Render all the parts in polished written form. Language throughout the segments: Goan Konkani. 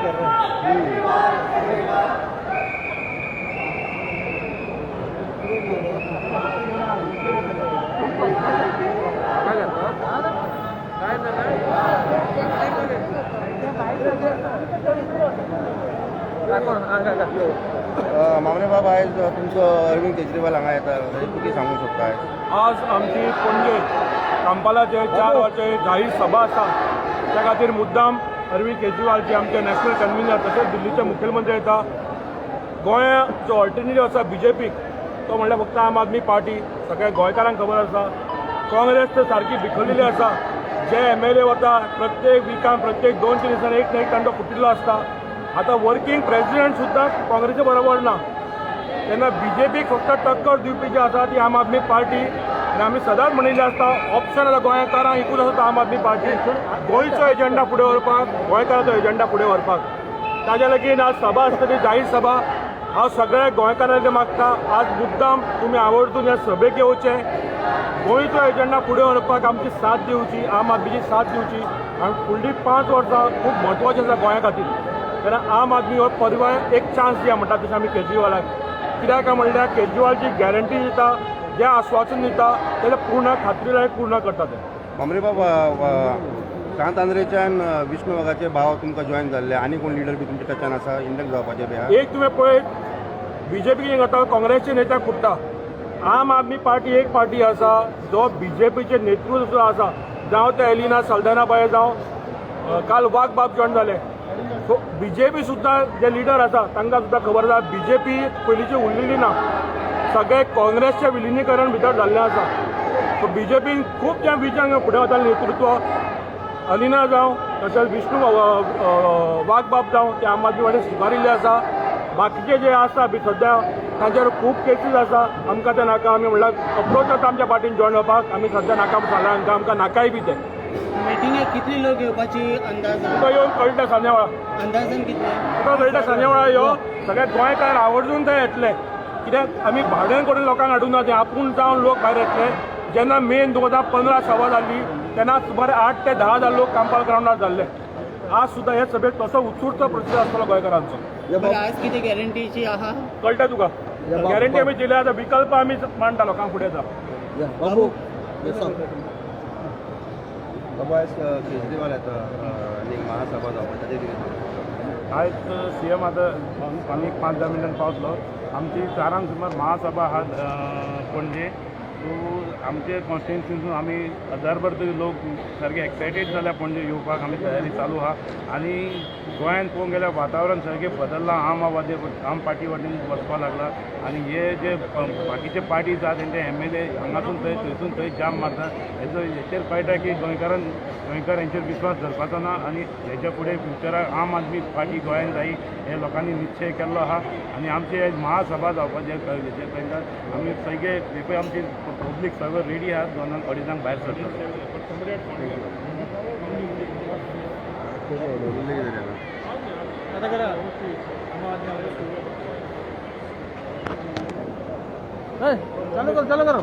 कर रहे हैं. काय झालं? काय झालं? मामने बाब, आयज तुमचो अरविंद केजरीवाल हांगा येता, तूं कितें सांगूंक सोदता आयज? आज आमची पणजे कांपालाचे 4 वरांचे जाहीर सभा आसा. त्या खातीर मुद्दाम अरविंद केजरीवालजी, आमचे नॅशनल कन्व्हिनर, तशेंच दिल्लीचे मुखेलमंत्री येता. गोंया जो ऑल्टरनेटीव आसा बीजेपीक, तो म्हणल्यार फक्त आम आदमी पार्टी. सगळ्या गोंयकारांक खबर आसा, काँग्रेस तर सारकी बिखरलेली आसा. जे एमएलए वता, प्रत्येक विकान, प्रत्येक 2-3 दिसांनी एक ना एक तांचो फुटिल्लो आसता. आतां वर्किंग प्रेसिडेंट सुद्दां काँग्रेसी बरोबर ना. तेन्ना बीजेपीक फक्त टक्कर दिवपी जी आसा ती आम आदमी पार्टी. आनी आमी सदांच म्हणिल्लें आसता, ऑप्शन आतां गोंयकारांक एकूच आसा, तो आम आदमी पार्टी. गोंयचो एजंडा फुडें व्हरपाक, गोंयकाराचो एजंडा फुडें व्हरपाक, ताज्या लागीं आज सभा आसतली, जाहीर सभा. हांव सगळ्या गोंयकारांक मागता, आज मुद्दाम तुमी आवर्जून ह्या सभेक येवचें. गोंयचो एजंडा फुडें व्हरपाक आमची साथ दिवची, आम आदमीची साथ दिवची. आनी फुडलीं 5 वर्सां खूब म्हत्वाची आसा गोंया खातीर. तेन्ना आम आदमी हो परिवार एक चान्स दिया म्हणटा तशें आमी केजरीवालाक. कित्याक काय म्हणल्यार केजरीवाल जी गॅरंटी दिता, जें आश्वासन दिता, तेजें पूर्ण खात्री लायक पूर्ण करता ते. मामरे बाब, सांत आंद्रेच्यान विष्णू वाघाचे भाव तुमकां जॉयन जाल्ले, आनी कोण लिडर बी तुमच्या टचान आसा, इंडक्ट जावपाचे बी आहा? एक तुवें पळयत, बीजेपी कितें करता, काँग्रेसचे नेता खुट्टा. आम आदमी पार्टी एक पार्टी आसा, जो बीजेपीचे नेतृत्व आसा, जावं ते एलिना सल्दाना बाय, जावं काल वाघ बाब जॉयन जाले. सो बीजेपी सुद्दां जे लिडर आसा तांकां सुद्दां खबर आसा, बीजेपी पयलींची उरलेली ना. सगळे काँग्रेसचें विलिनीकरण भितर जाल्लें आसा. सो बीजेपीन खूब जें विजन फुडें वतालें नेतृत्व, अलिना जावं, तशेंच विष्णू वाघबाब जावं, ते आम आदमी पार्टी स्विकारिल्ले आसा. बाकीचे जे आसा बी सद्या तांचेर खूब केसीस आसा. आमकां ते नाका. आमी म्हणल्यार अप्रोच जाता आमच्या पार्टीन जॉयन जावपाक. आमी सद्या नाका सांगला हांकां, आमकां नाकाय बी ते. मिटिंगेक कितली लोक येवपाची अंदाज? तुका येवन कळटा सांजे वेळार. अंदाजान कितले? तुका कळटा, सांजे वेळार यो. सगळे गोंयकार आवर्जून थंय येतले, कित्याक आमी भाडें करून लोकांक हाडूंक ना, ते आपूण जावन लोक भायर येतले. जेन्ना मेन 2015 सभा जाल्ली, तेन्ना सुमार 8 ते 10 हजार लोक कांपाल ग्रावंडार जाल्ले. आज सुद्दां हे सभेक तसो उत्स्फूर्त प्रतिसाद आसतलो गोंयकारांचो. बरं, आज कितें गॅरंटीची आहा? कळटा तुका, गॅरंटी आमी दिल्या. आतां विकल्प आमी मांडटा लोकांक फुडें येता. बाबू, बाबू, आयज केजरीवाल येता आनी महासभा जावपाची, ताजेर कितें सांगता? आयज सीएम आतां आनी 5-10 मिनटान पावतलो. आमची 4 सुमार महासभा आहा पणजे. सो आमचे कॉन्स्टिट्युन्सीसून आमी हजारभर तरी लोक सारके एक्सायटेड जाल्या पणजे येवपाक. आमी तयारी चालू आहा. आनी गोंयांत पळोवंक गेल्यार वातावरण सारकें बदल्लां. आम आदमी आम पार्टी वटेन वचपाक लागला. आनी हे जे बाकीचे पार्टीज आहा, तेंचे एमएलए हांगासून थंय, थंयसून थंय जाम मारता. हेजो हेचेर कळटा की गोंयकारान, गोंयकार हेंचेर विश्वास धरपाचो ना. आनी हेच्या फुडें फ्युचराक आम आदमी पार्टी गोंयांत जायी हे लोकांनी निश्चय केल्लो आहा. आनी आमची आयज महासभा जावपाची हेचेर तांकां आमी सगळे पळय, आमची पब्लीक सगळो रेडी आहा. दोनांक अडेजांक भायर सरता. उरलें कितें जालें? आता करा. चालू करो, चालू करो.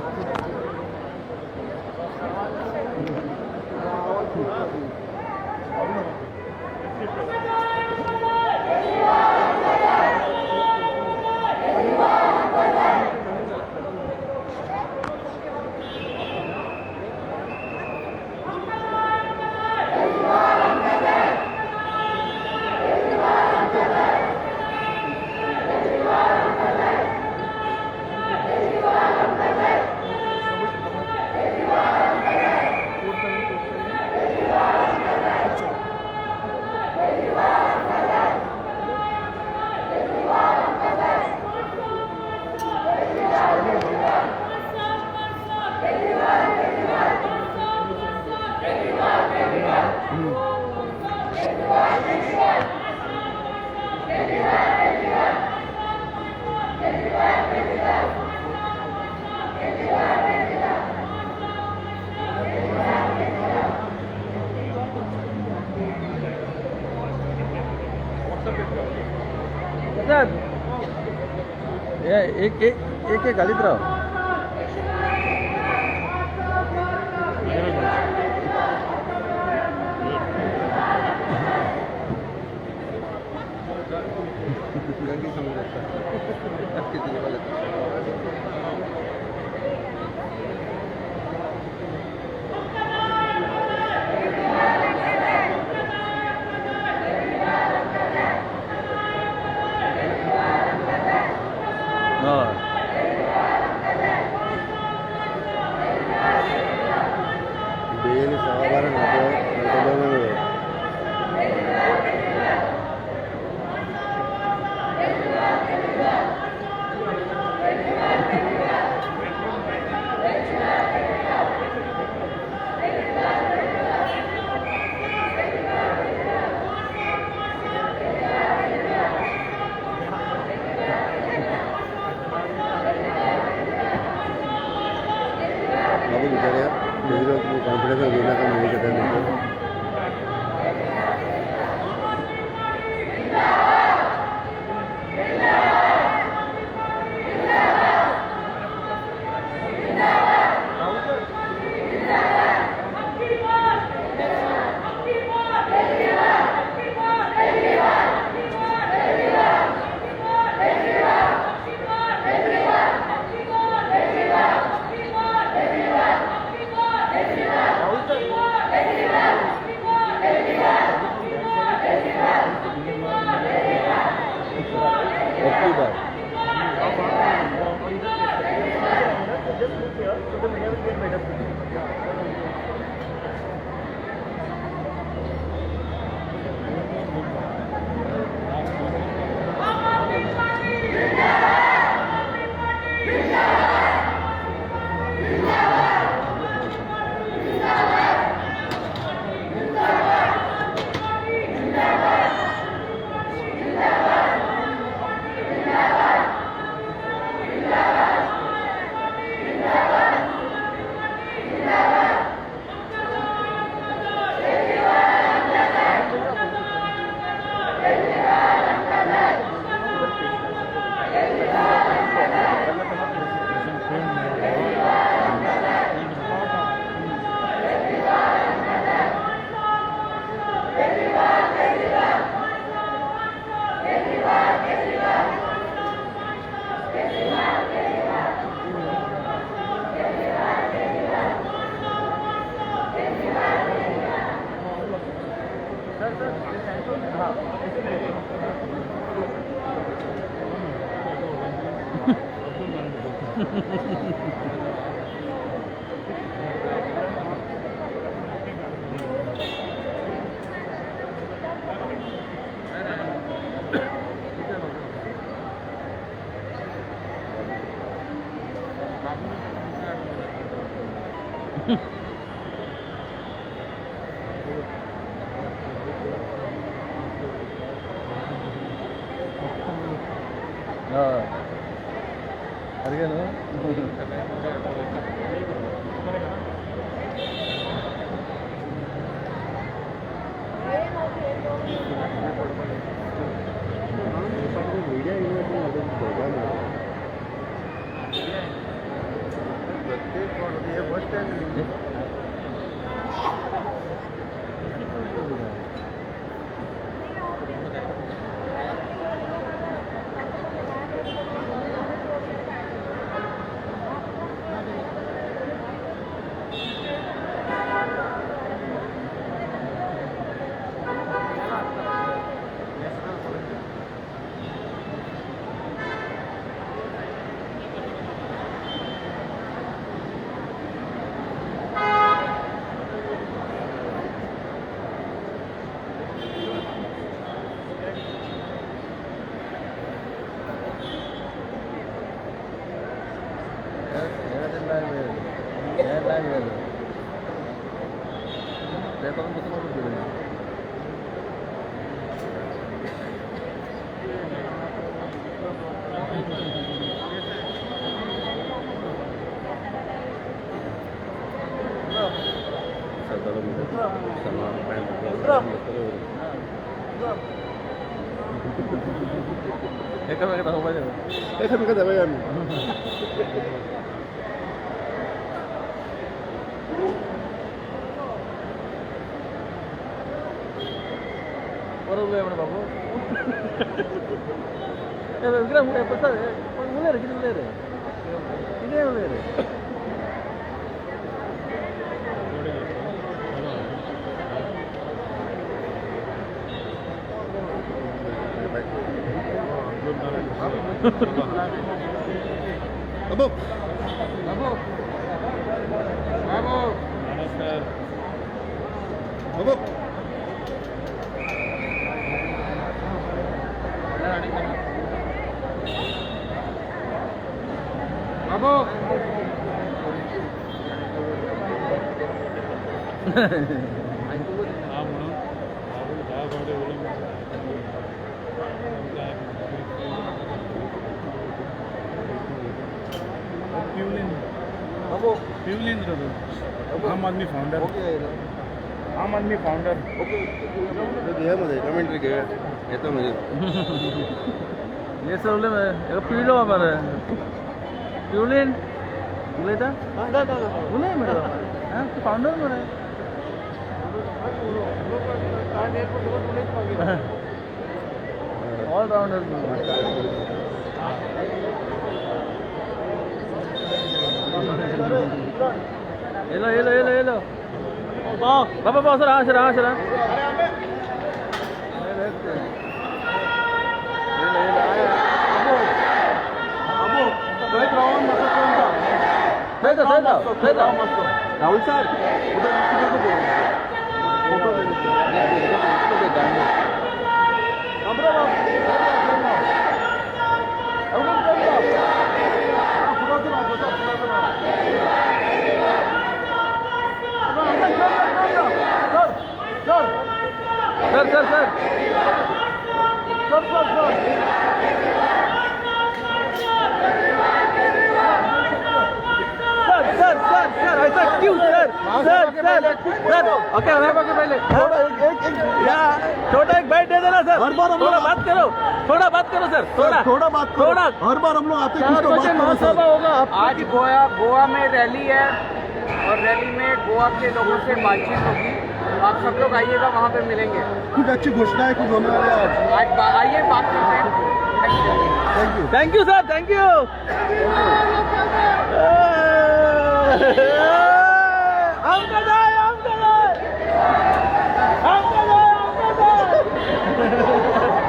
एक एक एक एक घालीत राव. 12:15 घंटा 2. बाबू विचारूया केजरीवाल कॉन्फिडन्स घेऊ नका म्हणू शकत नाही. अबकी बार. सारकें न्हू. मीडिया प्रत्येक फर्स्ट टाइम. एकामेका दाखोवया आमी. परत उलय म्हण बाबू. विक्रम प्रसाद उलय रे, कितें उलय रे, कितें उलय रे. बाबू बाबू बाबू. आम आदमी फाउंडर, आम आदमी फाउंडर. घे मध्ये कमेंट्री घे, येतो म्हणजे. हे सर उलय मरे, हेका पिवलो मरे. पिवलीन उलयता, उलय मरे. आं, तूं फाउंडर मरे. ऑलराउंडर. येलो येलो येलो येलो. बाबा बाबा सर, हा सर, हा सर. थंय थंय थंय. Rahul sir. Sir sir sir sir sir sir sir, ऐसा क्यों sir? Sir sir sir, okay पहले थोड़ा एक एक एक या छोटा एक बैठ दे देना सर. हर बार हम थोड़ा लोग- बात करो, थोड़ा बात करो सर, थोड़ा थोड़ा बात करो. थोड़ा. हर बार हम लोग आते हैं, कुछ तो बात करो सर. होगा. आज गोवा गोवा में रैली है और रैली में गोवा के लोगों से बातचीत होगी. आप सब लोग आइएगा, वहाँ पे मिलेंगे. कुछ अच्छी घोषणाएं कुछ होने वाले हैं आज. आज आइए, बात करते हैं. Thank you. Thank you sir, thank you. आमका जाय, आमका जाय, आमका जाय, आमका जाय.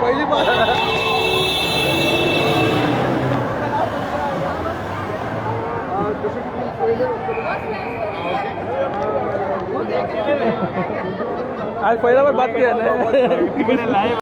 पहिली बात. आज पहिला बार बात किया ना.